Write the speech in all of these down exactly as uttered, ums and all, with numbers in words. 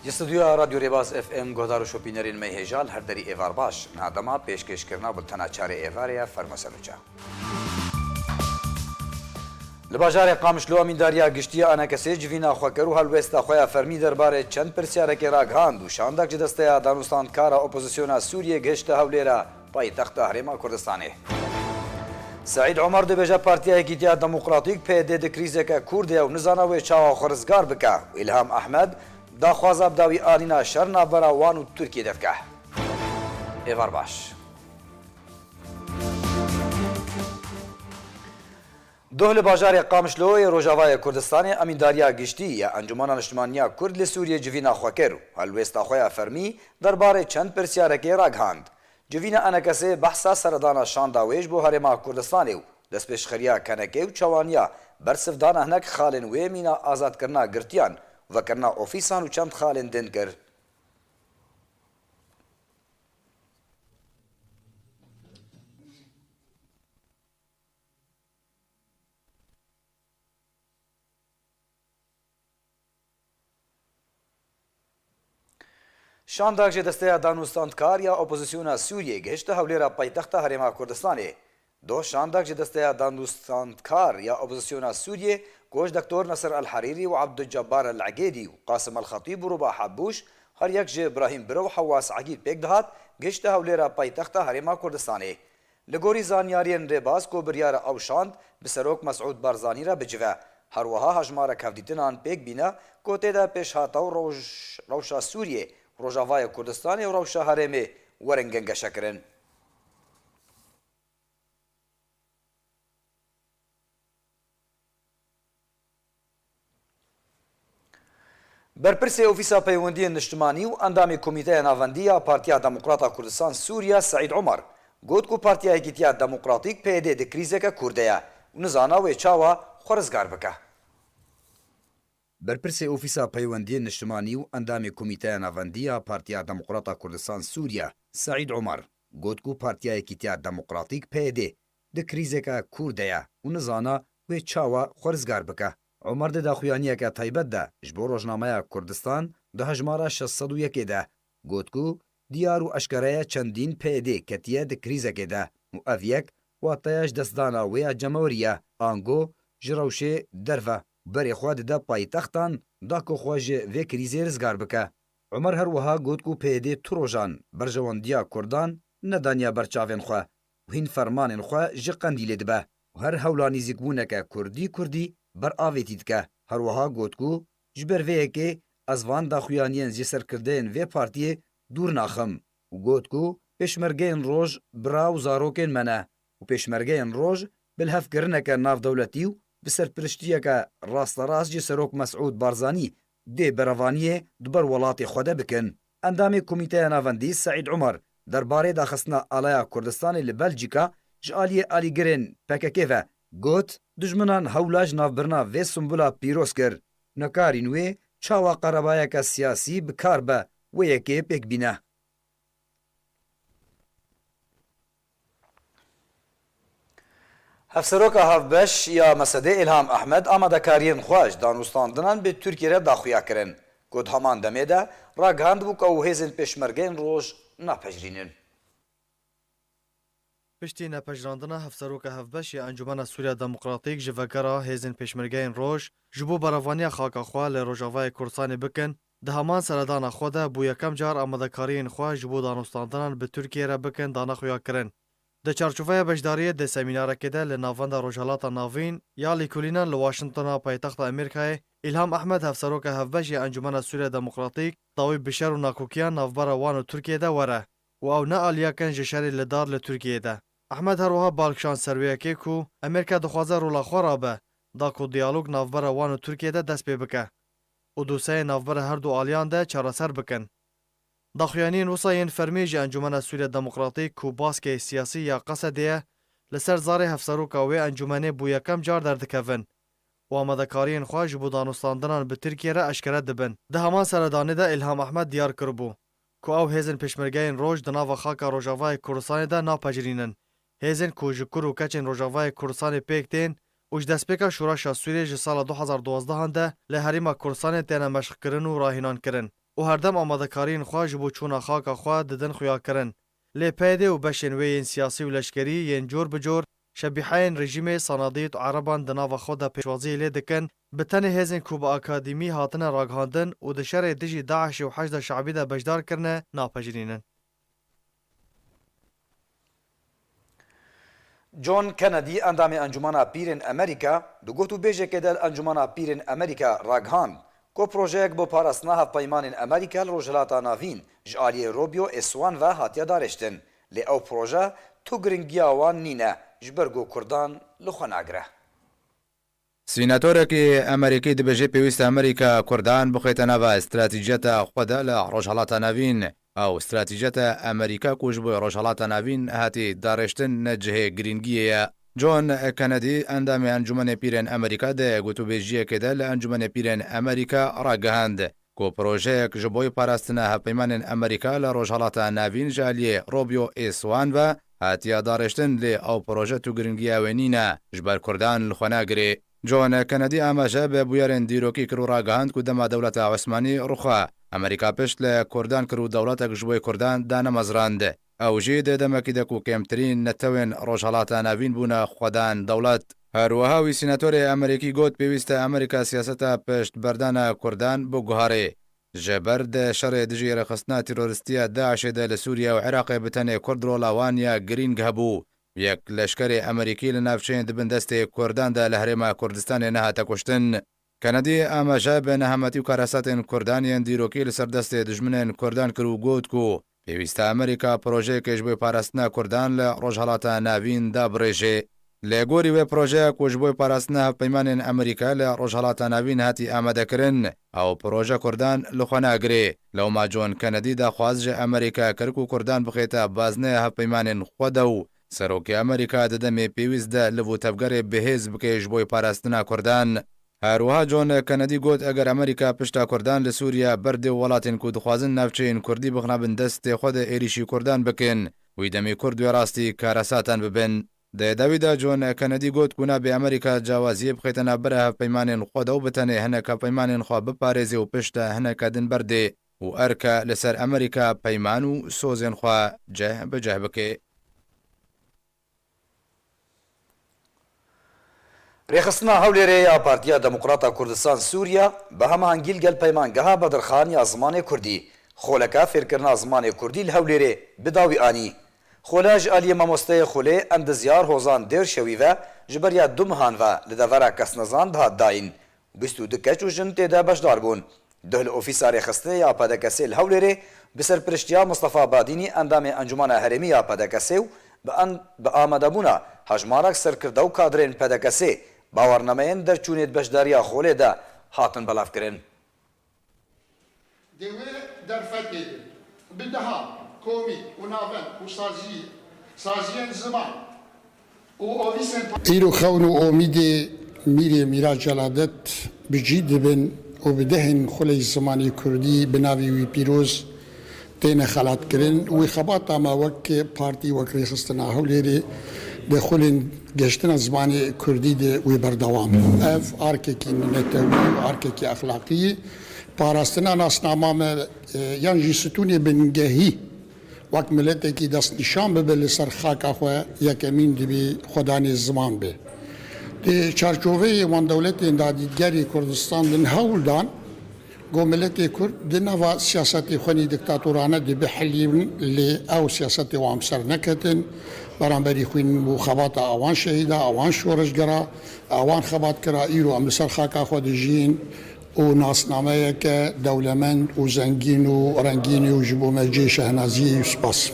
Ji stûdyoya Radyo Rêbaz F M guhdar û şopînerên me hêja li her derî êvar baş. Niha dema pêşkêşkirina bultena çarê êvarê ye, fermo ser nûçe. Li bajarê Qamişlo Emîndariya Giştî ya ENKSê civîna xwe kir û helwêsta xwe ya fermî derbarê çend pirsyarekê ragihand û şandek ji desteya danûstandkar a opozisyona Sûriyê gihişte Hewlêra paytexta Herêma Kurdistanê. Seîd Omer dibêje Partiya Yekîtiya Demokratîk, P Y D, di krîzeke kûr de ye û nizana wê çawa xwe rizgar bike û Îlham Ehmed daxwaza bi dawî anîna şer navbera wan û Tirkiyê de dike. Êvar baş. Doh li bajarê Qamişlo yê Rojavayê Kurdistanê Emîndariya Giştî ya Encûmena Niştimanî ya Kurd li Sûriyê civîna xwe kir û helwêsta xwe ya fermî derbarê çend pirsyarekê ragihand. Civîna ENKSê behsa seredana şanda wê ji bo Herêma Kurdistanê û destpêşxeriya KNKê û çawaniya bersivdana hinek xalên wê mîna azadkirina girtiyan û vekirina ofîsan û çend xalên din kir. Şandak ji desteya danûstandkar ya opozisyona Sûriyê gihişte Hewlêra paytexta Herêma Kurdistanê. Doh şandak ji desteya danûstandkar ya opozisyona Sûriyê, ku ji Doktor Nasir El Herîrî û Abdulcebbar El Egêdî û Qasim El Xetîb û Rûba Hebûş, her yek ji Brahîm Biro û Hewas Egîd pêk dihat, gihişte Hewlêra paytexta Herêma Kurdistanê. Li gorî zanyariyên rêbaz ku biryara ew şand bi Serok Mesûd Barzanî re bicive. Her wiha hejmarek hevdîtinan pêk bîne ku tê de pêşhata û rewş-, rewşa Sûriyê, Rojavayê Kurdistanê û rewşa herêmê werin gengeşekirin. Berpirsê Ofîsa Peywendiyên Niştimanî û endamê Komîteya Navendî ya Partiya Demokrata Kurdistan Sûriye Seîd Omer got ku Partiya Yekîtiya Demokratîk, P Y D, di krîzeke kûr de ye û nizana wê çawa xwe rizgar bike. Berpirsê Ofîsa Peywendiyên Niştimanî û endamê Komîteya Navendî ya Partiya Demokrata Kurdistan Sûriye Seîd Omer got ku Partiya Yekîtiya Demokratîk, P Y D, di krîzeke kûr de ye û nizana wê çawa xwe rizgar bike. Omer di daxuyaniyeke taybet de ji bo rojnameya Kurdistan di hejmara şeş sed û yekê de got ku diyar û eşkere ye çendîn P Y D ketiye di krîzekê de û ev yek wateya ji destdana wê ya cemawerî ye, ango ji rewşê derve berê xwe dide paytextan da ku xwe ji vê krîzê rizgar bike. Omer her wiha got ku P Y D tu rojan berjewendiya Kurdan nedaniye ber çavên xwe û hîn fermanên xwe ji Qendîlê dibe û her hewla nîzîkbûneke Kurdî-Kurdî ber avêtî dike. Her wiha got ku ji ber vê yekê ez van daxuyaniyên ji serkirdeyên vê partiyê dûr naxim û got ku Pêşmergeyên Roj bira û zarokên me ne û Pêşmergeyên Roj bilhevkirineke navdewletî û bi serpiriştiyeke rasterast ji Serok Mesûd Barzanî dê berevaniyê di ber welatê xwe de bikin. Endamê Komîteya Navendî Seîd Omer derbarê daxistina alaya Kurdistanê li Belcîka ji aliyê alîgirên P K K ve got, dijminan hewla ji navbirina vê sumbula pîroz kir. Nekarîn wê çawa qerebayeke siyasî bi kar be wê yekê pêk bîne. Hevseroka Hevbeş ya Mesedê Îlham Ehmed amadekariyên xwe ji danûstandinan bi Tirkiyê re daxuya kirin, ku di heman demê de ragihandibû ku ew hêzên pêşmergeyên roj napejirînin. Piştî nepejirandina Hevseroka Hevbeş ya Encûmena Sûriya Demokratîk ji vegera hêzên pêşmergeyên roj ji bo berevaniya xaka xwe li Rojavayê Kurdistanê bikin, di heman seredana xwe de bo yekem car amadekariyên xwe ji bo danûstandinan bi Tirkiyê re bikin dane xuyakirin. Di çarçoveya beşdariyê di semînarekê de li Navenda Rojhilata Navîn ya Lîkolînan li Washingtona paytexta Amerîkayê, Îlham Ehmed, Hevseroka Hevbeş ya Encûmena Sûriya Demokratîk, dawî bi şer û nakokiyan navbera wan û Tirkiyê de were û ew ne aliyekin ji şerê li dar li Tirkiyê de. Ehmed her wiha bal kişand ser wê yekê ku Amerîka dixwaze rola xwe rabe, da ku diyalog navbera wan û Tirkiyê de dest pê bike û dosyayê navbera her du aliyan de çareser bikin. Daxuyaniyên wisa yên fermî ji Encûmena Sûriya Demokratîk ku baskê siyasî ya Qesedê ye, li ser zarê hevseroka wê encûmenê bo yekem car derdikevin û amadekariyên xwe ji bo danûstandinan bi Tirkiyê re eşkere dibin. Di heman seredanê de Îlham Ehmed diyar kiribû ku ew hêzên pêşmergeyên roj di nava xaka Rojavayê Kurdistanê de napejirînin. Hêzên ku ji kur û keçên Rojavayê Kurdistanê pêk tên û ji destpêka şoreşa Sûriyê ji sala du hezar duwazdeh de li Herêma Kurdistanê têne meşqkirin û rahînankirin. û herdem amadekariyên xwe ji bo çûna xaka xwe didin xuyakirin. Lê P Y D û beşên wê yên siyasî û leşkerî yên cor bi cor şebîheyên rejîmê, sanadît û ereban di nava xwe de pêşwaziyê lê dikin, bi tenê hêzên ku bi akademî hatine ragihandin û di şerê dijî DAIŞê û Heşda Şeibî de beşdar kirine, napejirînin. John Kennedy, endamê Encûmena Pîrên Amerîka, di gotûbêjekê de li Encûmena Pîrên Amerîka ragihand ku projeyek bo parastina hevpeymanên Amerîka li Rojhilata Navîn ji aliyê Rubio ê Swan ve hatiye darêştin, lê ew proje tu giringiya wan nîne, ji ber ku Kurdan li xwe nagire. Sînatorekî Amerîkî dibêje pêwîst e Amerîka Kurdan bixête nava stratejiyeta xwe de li Rojhilata Navîn. Ew stratejiyeta Amerîka ku ji bo Rojhilata Navîn hatî darêştin ne cihê girîngiyê ye. John Kennedy, endamê Encûmenê Pîrên Amerîka, di gotûbêjiyekê de li Encûmenê Pîrên Amerîka ragihand ku projeyek ji bo parastina hevpeymanên Amerîka li Rojhilata Navîn ji aliyê Rubio ê Swan ve hatiye darêştin, lê ew proje tu giringiya wê nîne, ji ber Kurdan li xwe nagirê. John Kennedy amaje bi bûyerên dîrokî kir û ragihand ku dema dewleta Osmanî rûxwe, Amerîka pişt li Kurdan kir û dewletek ji bo Kurdan dane mezrand. Ew jî di demekî de ku kêmtirîn netewên Rojhilata Navîn bûne xwedan dewlet. Her wiha wî sînatorê Amerîkî got, pêwîst e Amerîka siyaseta piştberdana Kurdan biguherê. Ji ber di şerê dijî rêxistina terorîstî ya DAIŞê de li Sûriye û Iraqê bi tenê Kurd rola wan ya girîng hebû. Yek leşkerê Amerîkî li navçeyên di bin destê Kurdan de li Herêma Kurdistanê nehate kuştin. Kennedy amaje bi nehametî û karesatên Kurdan yên dîrokî li ser destê dijminên Kurdan kir û got ku pêwîst e Amerîka projeyekê ji bo parastina Kurdan li Rojhilata Navîn dabirêje. Li gorî wê projeya ku ji bo parastina hevpeymanên Amerîka li Rojhilata Navîn hatî amadekirin, ew proje Kurdan li xwe nagirê. Lewma John Kennedy daxwaz ji Amerîka kir ku Kurdan bixête baznê hevpeymanên xwe de û Serokê Amerîka di demê pêwîst de liv û tevgerê bihêz bike ji bo parastina Kurdan. Her wiha John Kennedy got, eger Amerîka pişta Kurdan li Sûriye berdê û welatên ku dixwazin navçeyên Kurdî bixine bin destê xwe de êrîşî Kurdan bikin, wî demî Kurd wê rastî karesatan bibin. Di dawî de John Kennedy got ku nabe Amerîka cawaziyê bixête navbera hevpeymanên xwe de û bi tenê hinek hevpeymanên xwe biparêzê û pişta hineke din berdê û erke li ser Amerîka peyman û sozên xwe ceh bi ceh bike. Rêxistina Hewlêrê ya Partiya Demokrata Kurdistan Sûriye bi hemahengî li gel Peymangeha Bedirxan ya Zimanê Kurdî xoleka fêrkirina zimanê Kurdî li Hewlêrê bi dawî anî. Xola ji aliyê mamosteyê xolê Endizyar Hozan Dêrşewî ve ji beriya du mehan ve li devera kesnizan dihat dayîn. Bîst û du keç û jin tê de beşdar bûn. Duh li ofîsa rêxistinê ya P D K S li Hewlêrê bi serpiriştiya Mistefa Badînî, endamê Encûmena Herêmî ya P D K S û bi en-, bi amadebûna hejmarek serkirde û kadrên P D K S, bawernameyên derçûnê di beşdariya xolê de hatin belavkirin. Di wê derfetê de bi deha komî û navend û saziyê, saziyên ziman û ofîsên pa- Îro xewn û omîdê Mîrê Mîrac Celadet bi cî dibin û bi dehên xuleyî zimanê kurdî bi navê wî pîroz têne xelatkirin. Wî xebata me wek partî, wek Rêxistina Hewlêrê di xulên geştina zimanê kurdî de wê berdewam. Ev arkekî netewî û arkekî exlaqî ye. Parastina nasnama me, e, yan jî stûnê bingehî wek miletekî destnîşan bibe li ser xaka xwe, yekemîn dibê xwedanê ziman be. Di çarçoveyê wan dewletên dadîtgerê Kurdistan din hewl dan ku miletê Kurd di nava siyasetê xwe nî diktatorane de bihilînin, lê ew siyasetê wan bi ser neketin. Beramberî xwîn û xebata awan şehîda, awan şoreşgera, awan xebatkira, îro em li ser xaka xwe dijîn. û nasnameyeke dewlemend û zengîn û rengîn û ji bo me cihê şehnaziyê ye. Spas.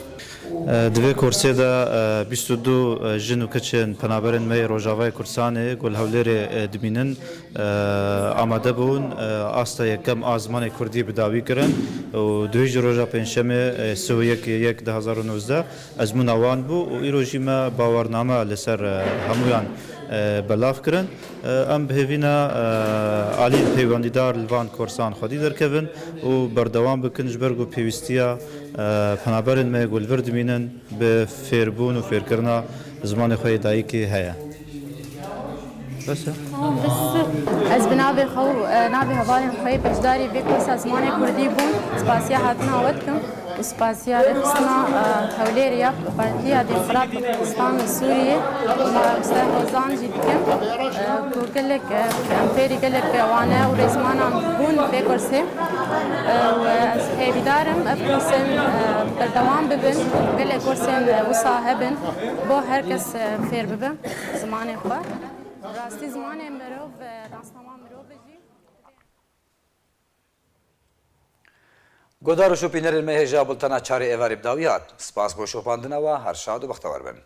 Di vê kursê de, e, bîst û du, e, jin û keçên penaberên me yê Rojavayê Kurdistanê ku li Hewlêrê, e, dimînin, e, amade bûn, e, asta yekem a zimanê kurdî bi dawî kirin û duhî jî roja pêncşemê, e, sê û yek yek du hezar û nozdeh ezmûna wan bû û îro jî me bawername li ser, e, hemûyan, e, belav kirin. Em bi hêvî ne, e, aliyên peywendîdar li van kursan xwedî derkevin û berdewam bikin, ji ber ku pêwîstiya, e, penaberên me ku li vir dimînin bi fêrbûn û fêrkirina zimanê xwe yê dayikê heye. Ez bi navê xwe û, e, navê hevalên xwe yê beşdarî vê kursa zimanê kurdî bûn, spasiya hatina we dikim û spasiya rêxistina, e, Hewlêrê ya Partiya Demokrat li Kurdistan li Sûriyê, mamoste Hozan jî dikim, e, ku gelek, e, em fêrî gelek wane û rêzmanan bûn vê kursê, e, û ez hêvîdar im ev kursên, e, berdewam bibin, gelek kursên, e, wisa hebin, bo her kes, e, fêr bibe zimanê xwe. Rastî zimanê mirov, e, nasnama mirov e jî. Guhdar û şopînerên me, hêja bultena çarê êvarê bi dawî hat. Spas bo şopandina we, her şad û bextewar bin.